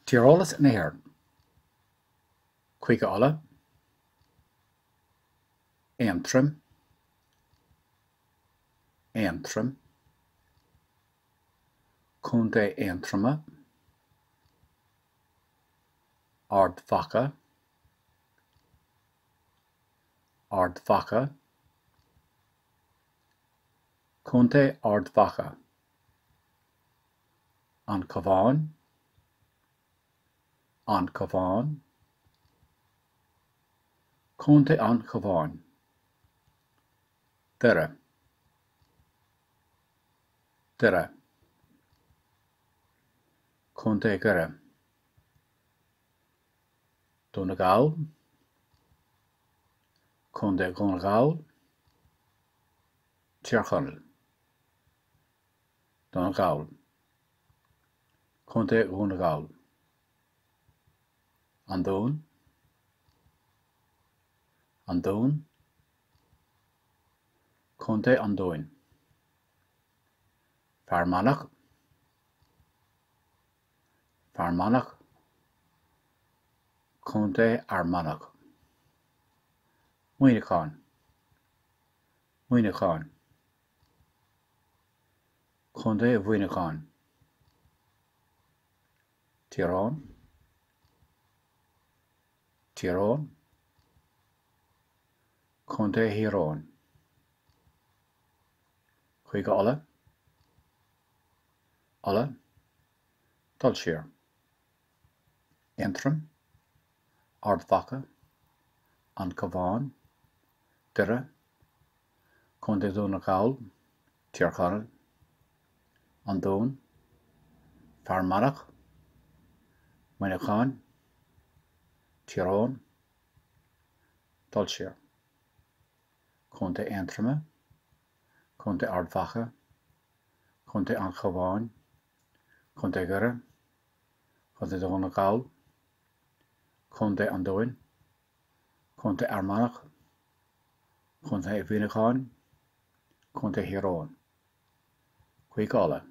Tíreolas na hÉireann. Cúige Uladh. Aontroim. Aontroim. Contae Aontroma. Ard Mhacha. Ard Mhacha. Contae Ard Mhacha. An Cabhán. An Cabhán. Contae an Chabháin. Doire. Doire. Contae Dhoire. Dún na nGall. Contae Dhún na nGall. Tír Chonaill. Dún na nGall. Contae Dhún na nGall. An Dún. An Dún. Contae an Dúin. Fear Manach. Fear Manach. Contae Fhear Manach. Muineachán. Muineachán. Contae Mhuineacháin. Tír Eoghain. Tír Eoghain. Contae Thír Eoghain. Cúige Uladh. Uladh. Dul siar. Aontroim. Ard Mhacha. An Cabhán. Doire. Contae Dhún na nGall. Tír Chonaill. An Dún. Fear Manach. Muineachán. Tír Eoghain. Dul siar. Contae Aontroma. Contae Ard Mhacha. Contae an Chabháin. Contae Dhoire. Contae Dhún na nGall. Contae an Dúin. Contae Fhear Manach. Contae Mhuineacháin. Contae Thír Eoghain. Cúige Uladh.